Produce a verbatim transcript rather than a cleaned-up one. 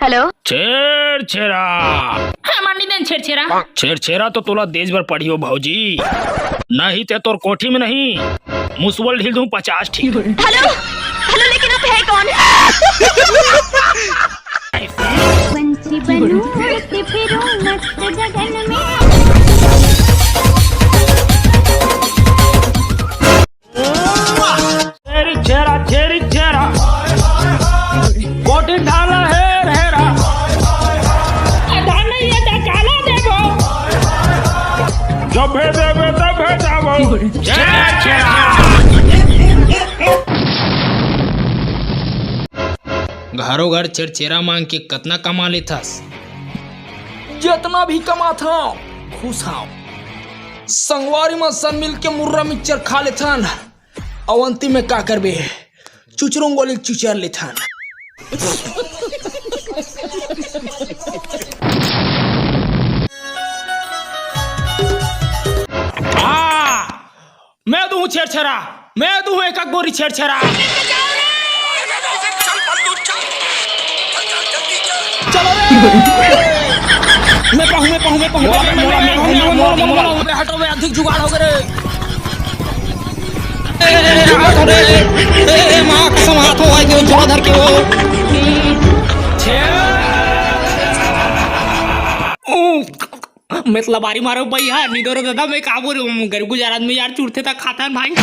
छेरछेरा। हाँ, मार नहीं देन छेरछेरा। छेरछेरा तो तोला देश भर पढ़ियो भौजी, नहीं ते तोर कोठी में नहीं, मुसवल ढील दूं पचास ठी। हेलो, हेलो, लेकिन आप है कौन? पंछी बनूं, उड़ती फिरूं मस्त गगन में। छेरछेरा, छेरछेरा, कोठी ढाला हेर हेरा। धान नहीं है तो काला देबो। जब भेजे बे तब भेजाबो। छेरछेरा। घरो घर छेरछेरा मांग के कतना कमा लेथस? जतना भी कमाथंव, खुश हंव। संगवारी मन संग मिल के मुर्रा मिक्सचर खा लेथन। अउ अंतिम में का करबे? चुचरुंग गोली चुचर लेथन। आ, मैं दूं छेरछेरा, मैं दूं एक गोरी छेरछेरा। चलो रे। मैं पाहूं, मैं पाहूं, मैं पाहूं, मैं पाहूं, मैं पाहूं, मैं पाहूं, मैं पाहूं, मैं पाहूं, हटो बे, अधिक जुगाड़ हो गे रे। ए, ए, ए, ए, माँ कसम, हाथ हो, आई के झोला धर के हो। मैं तो लबारी मारो भैया, निदो रे दादा, मैं का बोलूं, गरीब गुजार आदमी यार, चुरथे तक खाता है भाई।